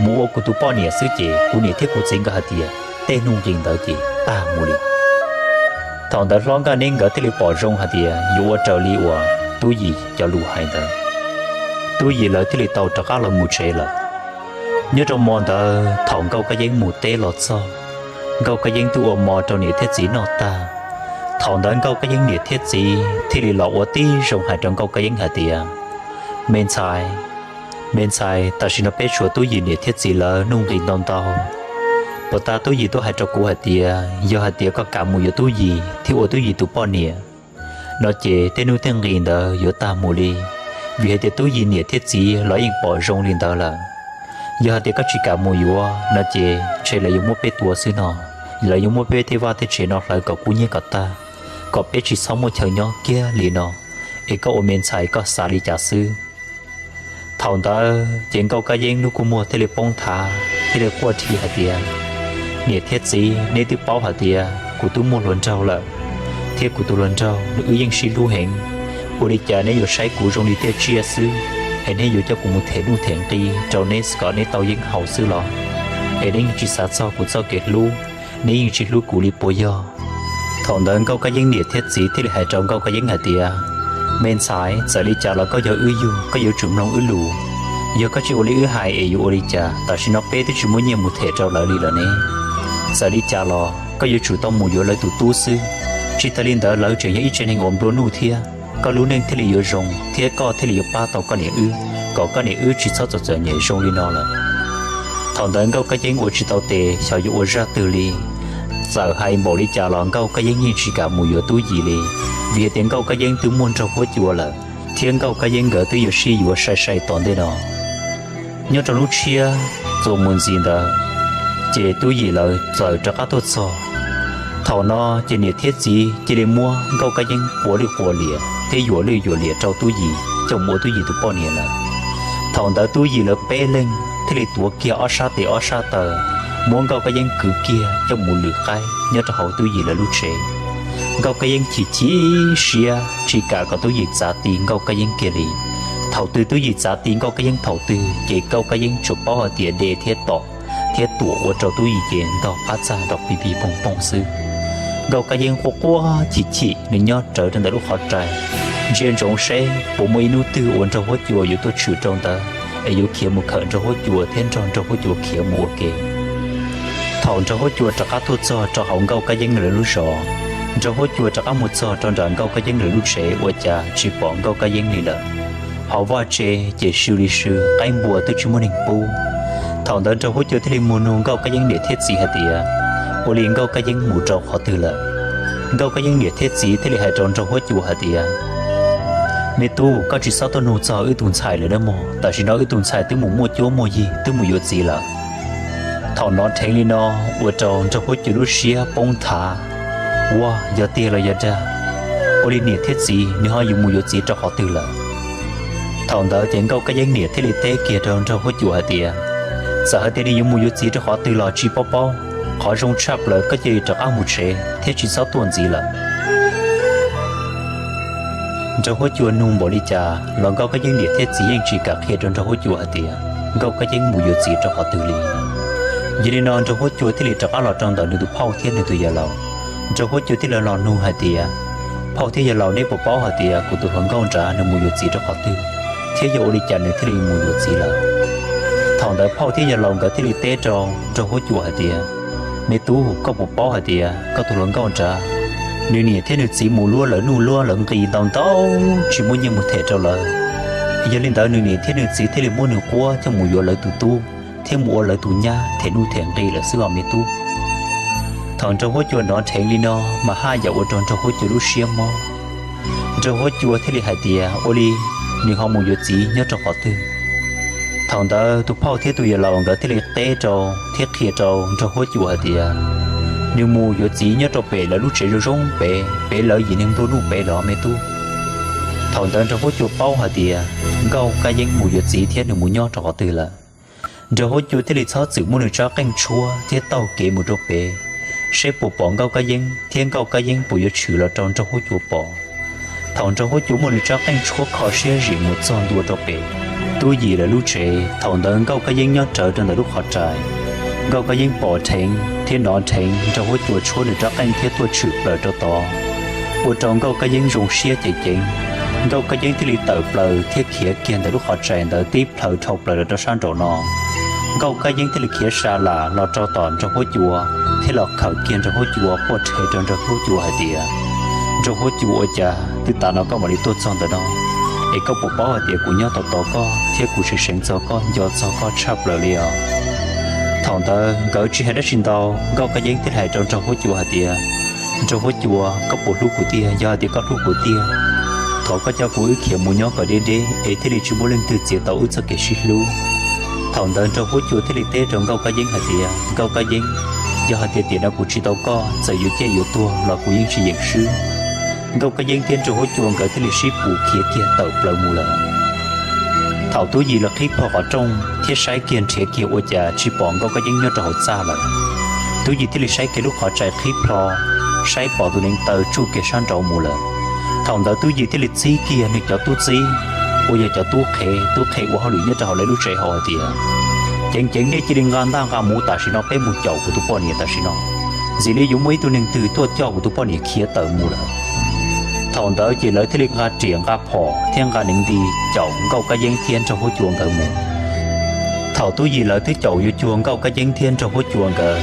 mus ua kuv tus poj niam xwb ces kuv niam thiab kuv txiv nkawd hais tias tej nuj nqis ntawd ces tag mus li. Thaum ntawd hlob Nkaj Neeb nkawd thiaj li pom zoo hais tias yuav ua raws li uas Tub Yis cov lus hais ntawd. Tub Yis lawv thiaj li tau rov qab los mus tsev lawm. Nyob rau hmo ntawd thaum Nkauj Kab Yeeb mus teb los txog, Nkauj Kab Yeeb twb ua hmo rau niam thiab txiv noj tag. Thaum ntawd Nkauj Kab Yeeb niam thiab txiv thiaj li los ua tib zoo hais rau Nkauj Kab Yeeb hais tias, me ntxhais, me ntxhais, tam sim no peb tshuav Tub Yis niam thiab txiv lawv nuj nqis ntau ntau. Puag ta Tub Yis tuaj hais rau kuv hais tias yog hais tias koj kam mus yuav Tub Yis thiab ua Tub Yis tus poj niam no ces tej nuj tej nqis ntawd yuav tag mus li, vim hais tias Tub Yis niam thiab txiv los yeej pom zoo li ntawd lawm. Yog hais tias koj tsis kam mus yuav no ces ntshe lawv yuav muab peb tua xwb no, lawv yuav muab peb tej vaj tej tsev no hlawv kom kub hnyiab kom tag, kom peb tsis txhob muaj chaw nyob kiag li no. Es koj ua me ntxhais koj xav li cas xwb? Thaum ntawd ces Nkauj Kab Yeeb lub kua muag thiaj li poob nthav thiaj li quaj rhi hais tias, niam thiab txiv, neb twb paub hais tias kuv twb muaj hluas nraug lawm, thiab kuv tus hluas nraug wb yeej sib hlub heev. Ua li cas neb yuav saib kuv zoo li tiaj tsiaj xwb, es neb yuav coj kuv mus them nuj them nqi rau neb kom neb tau yeeb haus xwb los? Es neb yeej tsis xav txog kuv txoj kev hlub, neb yeej tsis hlub kuv li puas yog? Thaum ntawd Nkauj Kab Yeeb niam thiab txiv thiaj li hais rau Nkauj Kab Yeeb hais tias, me ntxhais, txawm li cas los koj yog wb yug, koj yuav tsum mloog wb lus. Yog koj tsis ua li wb hais es yuav ua li cas? Tam sim no peb twb tsis muaj nyiaj mus them rau lawv li lawm ne. Txawm li cas los koj yuav tsum tau mus yuav lawv tus tub xwb. Tsis tas li ntawd lawv tseem yog ib tsev neeg uas nplua nuj thiab, koj lub neej thiaj li yuav zoo thiab koj thiaj li yuav pab tau koj niam wb, kom koj niam wb tsis txhob txom txom nyem zoo li no lawm. Thaum ntawd Nkauj Kab Yeeb ua tsis tau tes xyov yuav ua zaj twg li. Txawm hais npaum li cas los Nkauj Kab Yeeb yeej tsis kam mus yuav Tub Yis li, vim tias Nkauj Kab Yeeb twb muaj Nraug Huab Cua lawm, thiab Nkauj Kab Yeeb nkawd twb yuav sib yuav sai sai tom ntej no. Nyob rau lub tshiab txuas mus ntxiv ntawd, ces Tub Yis lawv txawm rov qab tuaj txog. Thaum no ces niam thiab txiv cia li muab Nkauj Kab Yeeb quas lwj quas liam thiab yuam lwj yuam liam rau Tub Yis coj mus ua Tub Yis tus poj niam lawm. Thaum ntawd Tub Yis lawv peb leeg thiaj li tuav kiag ob sab tes ob sab taw, muab Nkauj Kab Yeeb kwv kiag coj mus lwm qaib nyob rau hauv Tub Yis lawv lub tsev. Nkauj Kab Yeeb chim chim siab tsis kam kom Tub Yis txav ti Nkauj Kab Yeeb kiag li. Thaum twg Tub Yis txav ti Nkauj Kab Yeeb thaum twg ces Nkauj Kab Yeeb tsuas paub hais tias de thiab tom thiab tuam ua rau Tub Yis ces ntog qab txaj nrov pig pig poog poog xwb. Nkauj Kab Yeeb quaj quaj chim chim nws nyob rawv rau ntawm lub qhov rai, ntsia ntsoov seb puas muaj ib hnub twg uas Nraug Huab Cua yuav tuaj tshwm rau ntawd es yuav khiav mus khawm Nraug Huab Cua thiab nrog Nraug Huab Cua khiav mus ua ke. Thaum Nraug Huab Cua rov qab tuaj txog rau hauv Nkauj Kab Yeeb lawv lub zos, Nraug Huab Cua rov qab mus txog rau nram Nkauj Kab Yeeb lawv lub tsev ua cas tsis pom Nkauj Kab Yeeb li lawm. Hauv vaj tsev ces sw li sw, qaib npua twb tsis muaj neeg pub. Thaum ntawd Nraug Huab Cua thiaj li mus nug Nkauj Kab Yeeb niam thiab txiv hais tias, ua li Nkauj Kab Yeeb mus rau qhov twg lawm? Nkauj Kab Yeeb niam thiab txiv thiaj li hais rau Nraug Huab Cua hais tias, me tub, koj tsis txhob tuaj nug txog wb tus ntxhais lawm nawb mog, tam sim no wb tus ntxhais twb mus muaj cuab muaj yig twb mus yuav txiv lawm. Thaum hnov dheev li no ua rau Nraug Huab Cua lub siab poob nthav, ua yog tiag los yog dag? Ua li niam thiab txiv nws ho yuav mus yuav txiv rau qhov twg lawm? Thaum ntawd ces Nkauj Kab Yeeb niam thiaj li teb kiag rau Nraug Huab Cua hais tias, txawm hais tias nws yuav mus yuav txiv rau qhov twg los tsis paub paub, qhov zoo tshaj plaws koj cia li rov qab mus tsev thiab tsis txhob tuaj ntxiv lawm. Nraug Huab Cua nug npaum li cas los Nkauj Kab Yeeb niam thiab txiv yeej tsis kam qhia rau Nraug Huab Cua hais tias Nkauj Kab Yeeb mus yuav txiv rau qhov twg li. Yog li no Nraug Huab Cua thiaj li rov qab los rau ntawm nws tus phauj thiab nws tus yawg laus. Nraug Huab Cua thiaj li los nug hais tias, phauj thiab yawg laus, neb puas paub hais tias kuv tus hluas nkauj nrad nws mus yuav txiv rau qhov twg, thiab yog ua li cas nws thiaj li mus yuav txiv lawm? Thaum ntawd phauj thiab yawg laus nkawd thiaj li teb rau Nraug Huab Cua hais tias, me tub, koj puas paub hais tias koj tus hluas nkauj nrad, nws niam thiab nws txiv mus luab lawv nuj luab lawv nqi ntau ntau tsis muaj nyiaj mus them rau lawv. Yog li ntawd nws niam thiab nws txiv thiaj li muab nws quab coj mus yuav lawv tus tub thiab mus ua lawv tus nyab them nuj them nqi lawm xwb os me tub. Thaum Nraug Huab Cua hnov dheev li no mas haj yam ua rau Nraug Huab Cua lub siab mob. Nraug Huab Cua thiaj li hais tias, ua li nws ho mus yuav txiv nyob rau qhov twg? Thaum ntawd tus phauj thiab tus yawg laus nkawd thiaj li teb rau thiab qhia rau Nraug Huab Cua hais tias, nws mus yuav txiv nyob rau pem lawv lub tsev zoo zoo pem, pem lawv yim neeg nplua nuj pem lawm me tub. Thaum ntawd Nraug Huab Cua paub hais tias Nkauj Kab Yeeb mus yuav txiv thiab nws mus nyob rau qhov twg lawm. Nraug Huab Cua thiaj li txhob txwm muab nws rab qeej tshuab thiab taug kev mus rau pem, seb puas pom Nkauj Kab Yeeb thiab Nkauj Kab Yeeb puas yuav tshwm los rau Nraug Huab Cua pom. Thaum Nraug Huab Cua muaj nws rab qeej tshuab kho siab zim mus txog ntua rau pem Tub Yis lawv lub tsev, thaum ntawd Nkauj Kab Yeeb nyob rawv rau ntawm lub qhov rai. Nkauj Kab Yeeb pom dheev thiab hnov dheev Nraug Huab Cua tshuab nws rab qeej thiab tuaj tshwm plaws rau tod, ua rau Nkauj Kab Yeeb zoo siab ceev ceev. Nkauj Kab Yeeb thiaj li tawm plaws thiab khiav kiag ntawm lub qhov rai ntawd tib plhaw dhau plaws los rau sab nraum no. Nkauj Kab Yeeb thiaj li khiav sa lam los rau tom Nraug Huab Cua thiab los khawm kiag Nraug Huab Cua quaj rhe rau Nraug Huab Cua hais tias, Nraug Huab Cua, ua cas twb tav no koj mam li tuaj txog ntawm no, es koj puas paub hais tias kuv nyob tos tos koj thiab kuv seev seev txog koj, nco txog koj tshaj plaws li os? Thaum ntawd nkawd tsis hais dab tsi ntau, Nkauj Kab Yeeb thiaj hais rau Nraug Huab Cua hais tias, Nraug Huab Cua, koj puas hlub kuv tiag? Yog hais tias koj hlub kuv tiag, thov koj coj kuv wb khiav mus nyob kom deb deb es thiaj li tsis muaj leej twg txiav tau wb txoj kev sib hlub. Thaum ntawd Nraug Huab Cua thiaj li teb rau Nkauj Kab Yeeb hais tias, Nkauj Kab Yeeb, yog hais tias tiam no kuv tsis tau koj, txawm yuav ciaj yuav tuag los kuv yeej tsis yeem swb. Nkauj Kab Yeeb thiab Nraug Huab Cua nkawd thiaj li sib pus khiav kiag tawm plaws mus lawm. Thaum Tub Yis lawv qhib plho qhov rooj thiab saib kiag nrhiav kiag ua cas tsis pom Nkauj Kab Yeeb nyob rau hauv txaj lawm. Tub Yis thiaj li saib kiag lub qhov rai qhib plho, saib pom tus neev taw tsuj kiag sab nraud mus lawm. Thaum ntawd Tub Yis thiaj li txib kiag nws cov tub txib uas yog cov tub qhev, tub qhev ua hauj lwm nyob rau hauv lawv lub tsev hais tias, ceev ceev nej cia li nqa ntaj nqa mus tam sim no, peb mus caum kuv tus poj niam tam sim no. Ntxim li yuav muaj ib tug neeg twg tuaj coj kuv tus poj niam khiav tawm mus lawm. Thaum ntawd ces lawv thiaj li nqa riam nqa phom thiab nqa neev nti caum Nkauj Kab Yeeb thiab Nraug Huab Cua nkawd mus. Thaum Tub Yis lawv twb caum yuav cuag Nkauj Kab Yeeb thiab Nraug Huab Cua nkawd,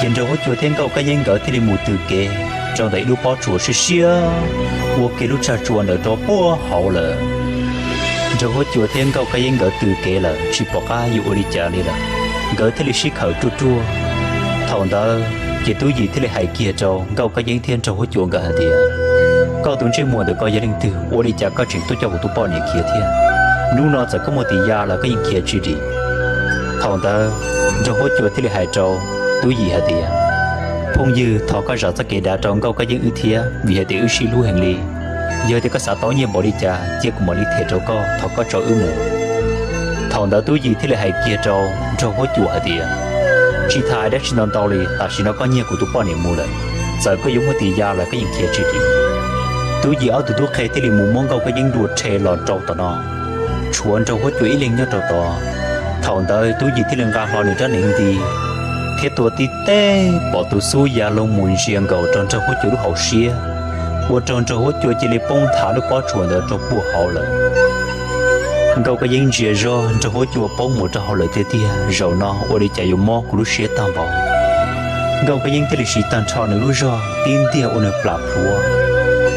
ces Nraug Huab Cua thiab Nkauj Kab Yeeb nkawd thiaj li mus tws kev rau ntawm ib lub pob tsuas siab siab, ua kiag lub tsag tsua ntawd rau puag hauv lawm. Nraug Huab Cua thiab Nkauj Kab Yeeb nkawd tws kev lawm tsis pom qab yuav ua li cas li lawm, nkawd thiaj li sib khawm ruaj ruaj. Thaum ntawd Ces Tub Yis thiaj li hais kiag rau Nkauj Kab Yeeb thiab Nraug Huab Cua nkawd hais tias, koj tus ntsej muag ntawm koj yog leej twg, ua li cas koj tseem tuaj coj kuv tus poj niam khiav thiab? Hnub no txawm koj muaj tis ya los koj yeej khiav tsis dim. Thaum ntawd Nraug Huab Cua thiaj li hais rau Tub Yis hais tias, phooj ywg, thov koj zam txoj kev dav rau Nkauj Kab Yeeb wb thiab, vim hais tias wb sib hlub heev li. Yog tias koj xav tau nyiaj npaum li cas, cia kuv mam li them rau koj, thov koj tso wb mus. Thaum ntawd Tub Yis thiaj li hais kiag rau Nraug Huab Cua hais tias, tsis tas hais dab tsi ntau ntau li, tam sim no koj nyiag kuv tus poj niam mus lawm, txawm koj yuav muaj tis ya los koj yeej khiav tsis dim. Tub Yis ob tug tub qhe thiaj li mus muab Nkauj Kab Yeeb dua rhe los rau tom no, tshuav Nraug Huab Cua ib leeg nyob rau tod. Thaum ntawd Tub Yis thiaj li nqa hlo nws rab hneev nti thiab tua tib teg pom tus xub ya loo mus ntsia nkaus rau Nraug Huab Cua lub hauv siab, ua rau Nraug Huab Cua cia li poob nthav lub pob tsuas ntawd rau puag hauv lawm. Nkauj Kab Yeeb ntsia zog Nraug Huab Cua poob mus rau hauv lawm tiag tiag, zaum no ua li cas yuav mob kuv lub siab tag npaum. Nkauj Kab Yeeb thiaj li siv tag nrho nws lub zog tib ntiag ua nws plam plhuav.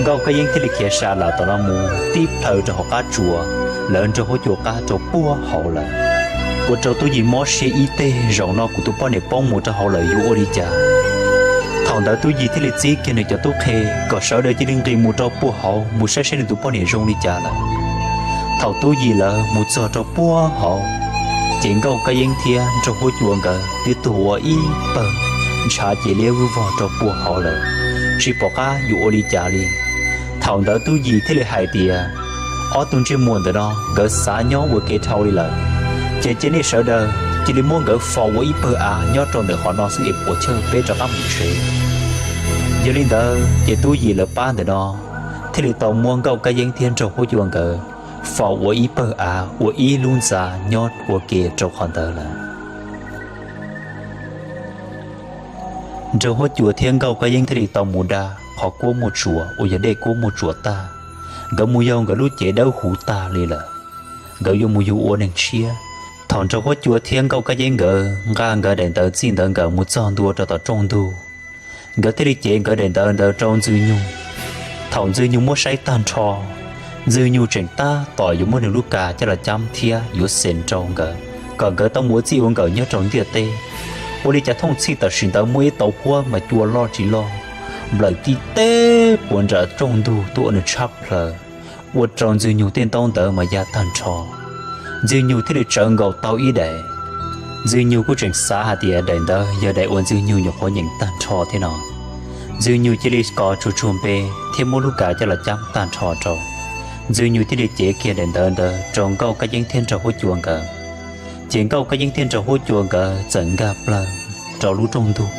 Nkauj Kab Yeeb thiaj li khiav sa lam tom no mus tib plhaw rau hauv qab tsuas, lawv Nraug Huab Cua qab rau puag hauv lawm. Ua rau Tub Yis mob siab ib teg, zaum no kuv tus poj niam poob mus rau hauv lawm yuav ua li cas? Thaum ntawd Tub Yis thiaj li txib kiag nws cov tub qhe kom sawv daws cia li nqis mus rau puag hauv mus saib saib nws tus poj niam zoo li cas lawm. Thaum Tub Yis lawv mus txog rau puag hauv, ces Nkauj Kab Yeeb thiab Nraug Huab Cua nkawd twb tuag ua ib pawg, ntshav ces liab vog rau puag hauv lawm, tsis pom qab yuav ua li cas li. Thaum ntawd Tub Yis thiaj li hais tias, ob tug ntsej muag ntawm no nkawd xav nyob ua ke dhau li lawm, ces cia nej sawv daws cia li muab nkawd faus ua ib pawg av nyob rau ntawm qhov no xwb es puas chawj peb rov qab mus tsev. Yog li ntawd ces Tub Yis lawv pab ntawm no thiaj li tau muab Nkauj Kab Yeeb thiab Nraug Huab Cua nkawd faus ua ib pawg av ua ib lub ntxa nyob ua ke rau qhov ntawd lawm. Nraug Huab Cua thiab Nkauj Kab Yeeb thiaj li tau mus da qhov kuab muaj tsuas uas yog dej kuab muaj tsuas tag, nkawd mus yug nkawd lub cev dawb huv tag li lawm, nkawd yuav mus yug ua neeg tshiab. Thaum Nraug Huab Cua thiab Nkauj Kab Yeeb nkawd nqa nkawd daim ntawv txij ntawv nkawm mus txog ntua rau tom rooj ntug, nkawd thiaj li cev nkawd daim ntawv ntawd rau Ntxwg Nyoog. Thaum Ntxwg Nyoog muab saib tag nrho, Ntxwg Nyoog tseem tab tom yuav muab nws lub kas coj los cab thiab yuav xes rau nkawd kom nkawd tau mus ua txij ua nkawm nyob rau ntiaj teb. Ua li cas thooj txhij tam sim ntawd muaj ib tauv huab mas cua loj tsis loj nplawm tib teg puas nram rooj ntug tuaj ua nws tshab plaws, ua rau Ntxwg Nyoog tej ntaub ntawv mas ya tag nrho. Ntxwg Nyoog thiaj li tsawv nkaus tau ib daim. Ntxwg Nyoog kuj tseem xav hais tias daim ntawd yog daim uas Ntxwg Nyoog nyuam qhuav nyeem tag nrho thiab no. Ntxwg Nyoog cia li kos tsuag tsuag npe thiab muab lub kas coj los cab tag nrho rau. Ntxwg Nyoog thiaj li cev kiag daim ntawv ntawd rau Nkauj Kab Yeeb thiab Nraug Huab Cua nkawd. Ces Nkauj Kab Yeeb thiab Nraug Huab Cua nkawd txawm nkag plaws rau lub rooj ntug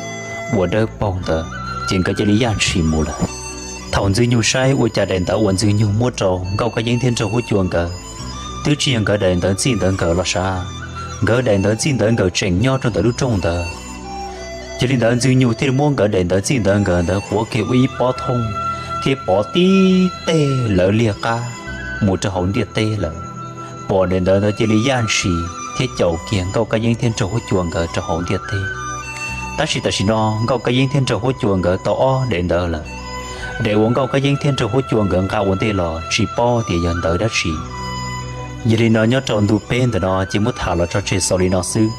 uas dawb paug ntawd, ces nkawd cia li yaj ntshis mus lawm. Thaum Ntxwg Nyoog saib ua cas daim ntawv uas Ntxwg Nyoog muab rau Nkauj Kab Yeeb thiab Nraug Huab Cua nkawd twb tsis yog nkawd daim ntawv txij ntawv nkawm los sav, nkawd daim ntawv txij ntawv nkawm tseem nyob rau ntawm lub rooj ntawd. Yog li ntawd Ntxwg Nyoog thiaj li muab nkawd daim ntawv txij ntawv nkawm ntawd quav kiag ua ib pob thooj thiab pov tib teg lawv liag qab mus rau hauv ntiaj teb lawm. Pom daim ntawv ntawd cia li yaj ntshis thiab caum kiag Nkauj Kab Yeeb thiab Nraug Huab Cua nkawd rau hauv ntiaj teb. Tab sis tam sim no Nkauj Kab Yeeb thiab Nraug Huab Cua nkawd tau ob daim ntawv lawm. Daim uas Nkauj Kab Yeeb thiab Nraug Huab Cua nkawd nqa ua ntej los tsis paub tias yog ntawv dab tsi. Yog li no nyob rau ntu peb ntawm no ces muab tham los tso tseg xaus li no xwb.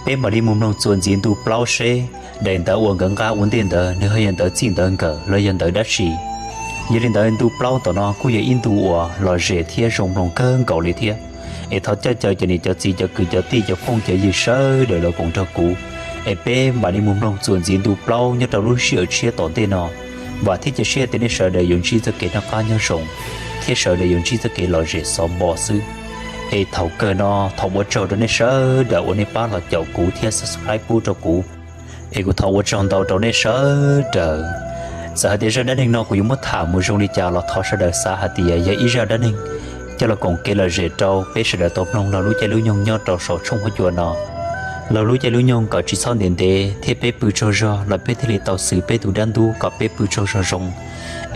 Peb mam li mus mloog txuas ntxiv ntu plaub seb daim ntawv uas nkawd nqa ua ntej ntawd nws ho yog ntawv txij ntawv nkawm los yog ntawv dab tsi. Yog li ntawd ntu plaub tom no kuj yog ib ntu uas lom zem thiab zoo mloog kawg nkaus li thiab. Es thov caw cov niam cov txiv cov kwv cov tij cov phooj cov ywg sawv daws los koom nrog kuv, es peb mam li mus mloog txuas ntxiv ntu plaub nyob rau lub sij hawm tshiab tom ntej no. Vam thiab cia siab tias nej sawv daws yuav ntsib txoj kev noj qab nyob zoo thiab sawv daws yuav ntsib txoj kev lom zem xov npo xwb. Es thaum kawg no thov ua tsaug rau nej sawv daws uas nej pab los caum kuv thiab subscribe pub rau kuv. Es kuv thov ua tsaug ntau rau nej sawv daws. Txawm hais tias zaj dab neeg no kuv yuav muab tham mus zoo li cas los thov sawv daws xav hais tias yog ib zaj dab neeg coj los koom kev lom zem rau peb sawv daws tau mloog laug lub caij lub nyoog nyob rau saum tshooj huab cua no. Laug lub caij lub nyoog kom tsis txhob ntev ntev thiab peb pw tsaug zog los peb thiaj li tau xwv peb tus dab ntub kom peb pw tsaug zog zoo.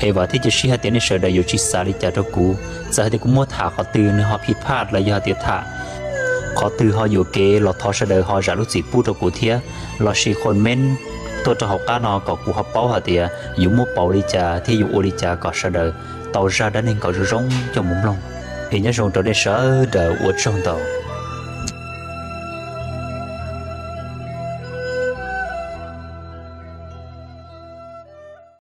Es vam thiab cia siab hais tias nej sawv daws yuav tsis xav li cas rau kuv. Txawm hais tias kuv muab tham qhov twg nws ho phiv phaj los yog hais tias tham qhov twg ho yuam kev los thov sawv daws ho zam lub txim pub rau kuv thiab, los sis comment tuaj rau hauv qab no kom kuv ho paub hais tias yuav muab pauv li cas thiab yuav ua li cas kom sawv daws tau zaj dab neeg kom zoo zoo coj mus mloog. Es nyob zoo rau nej sawv daws, ua tsaug ntau.